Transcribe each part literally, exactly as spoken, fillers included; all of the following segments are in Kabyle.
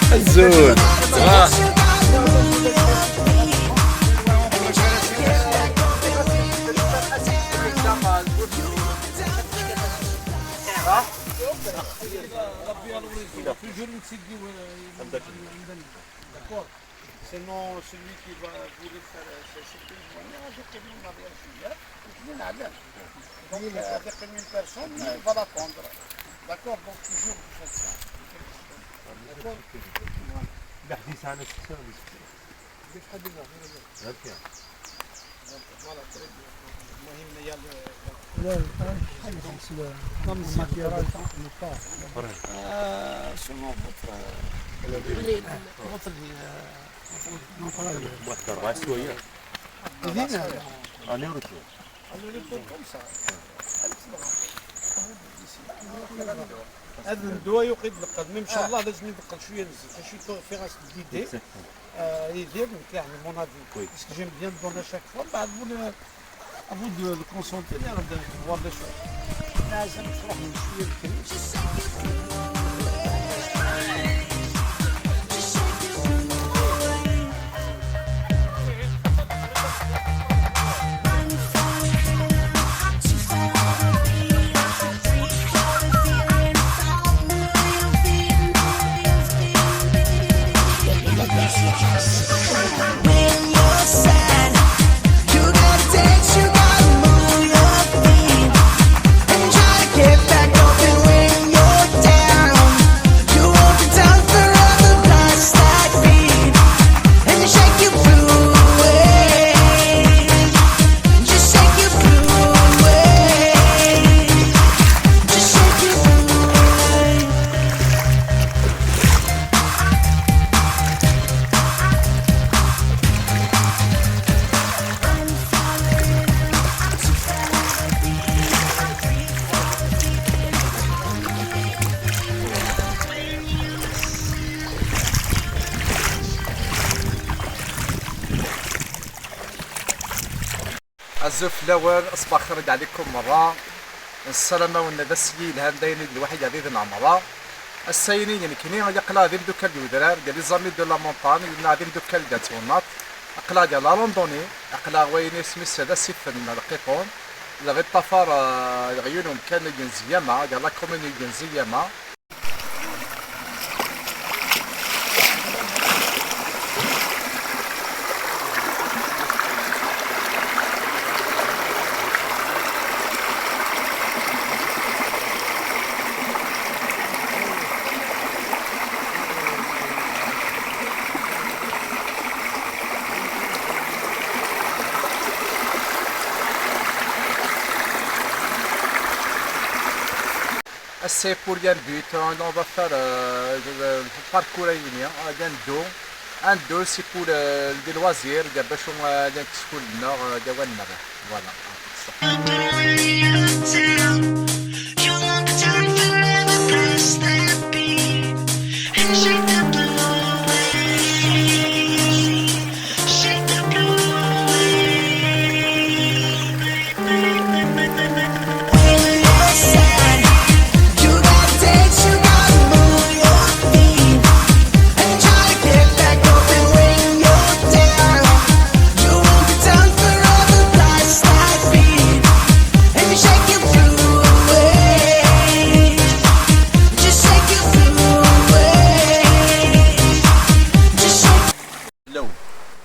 Azul. Toujours une série, euh, d'accord. Sinon, celui qui va vouloir faire, euh, ses shopping, on ira chercher une arrière-cuillère, et puis on a bien. Donc, euh, avec une personne, euh, va l'attendre. D'accord ? Donc, toujours vous faites ça. D'accord ? Voilà. Voilà, très bien. المهم، il y a le, لا، الآن حدث ال-، الماتيريال. آه، شنو votre, votre, euh, واحد أربع سوايع. هنا. أنا رجل. هذا ندوى يقيد القلب، إن شاء الله لازم نبقى شوية نزل، شوية في راس الديدي. آه، يدير لك يعني mon avis. Oui. Parce que j'aime bien donner à chaque fois. بعد بون افو دو كونسونتري غادي نوار لي شويه. لازم تروح من شويه بكري. Azul fell-awen, ṣṣbeḥ xir ɛlikum merra. Nessaram-awen d ass yelhan d ayen i d lwaḥid ɛdiden ɛemra. Ass-a-ini nekkni aql-aɣ d imdukkal d udrar, d les amis de la montagne, neɣ d imdukkal d at wennaṭ. Aql-aɣ di la randonnée, aql-aɣ wayen isem-is d asif n Lqiṭun, dɣi ṭṭafar, eh, leɣyun umkan i yenzi yama, di la commune i yenzi yama. Ass-a, pour un but, euh, on va faire, euh, le, le parcours à Yini, euh, d'un dos. Un dos, c'est pour, euh, des loisirs, des bâchons, euh, d'un petit coup de nord, euh, de Wannara. Voilà. Law,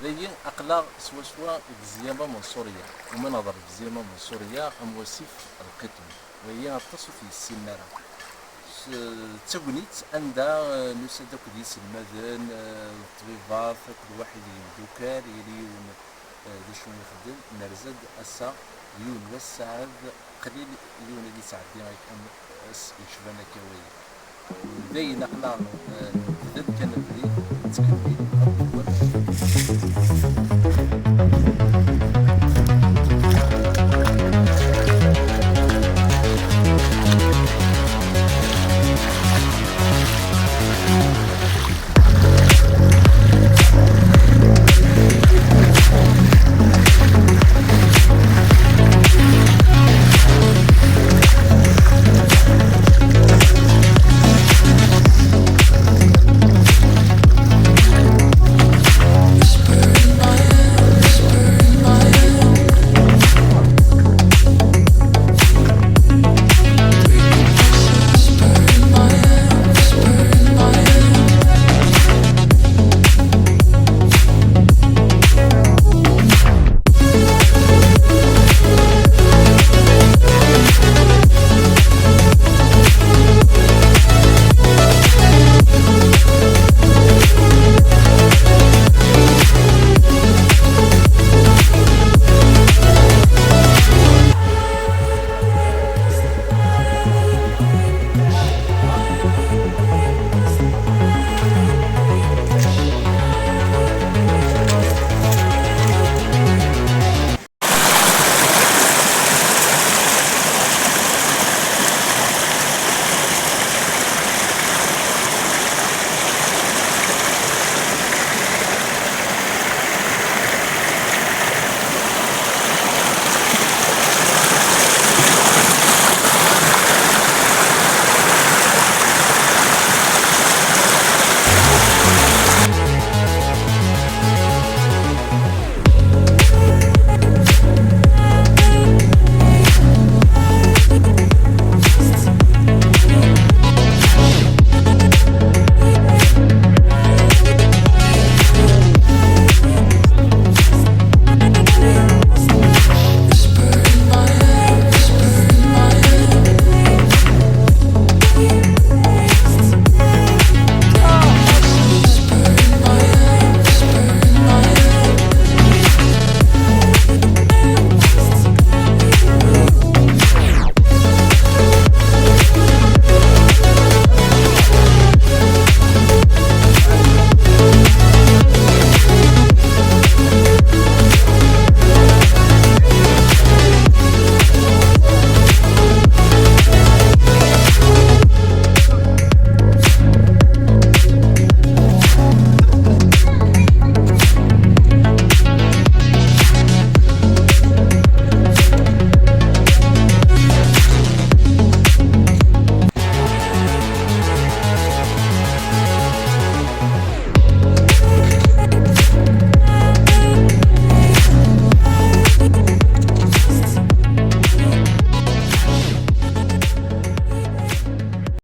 dagi aql-aɣ swaswa deg Ziyama Menṣuriya, u ma nehḍer deg Ziyama Menṣuriya am wasif Lqiṭun, wagi aṭas ur t-yessinen ara. S-, d tagnit anda, eh, nusa-d akk d yiselmaden, eh, d ṭṭbibat, akked waḥid yemdukal, yal yiwen, eh, d acu ixeddem. Nerza-d ass-a, yiwen wass saɛd qlil, yiwen ad yesɛeddi akka ass yecban akka wagi. Dayen aql-aɣ, eh, nebda-d kan abrid, nettkemmil, ɣef ddwat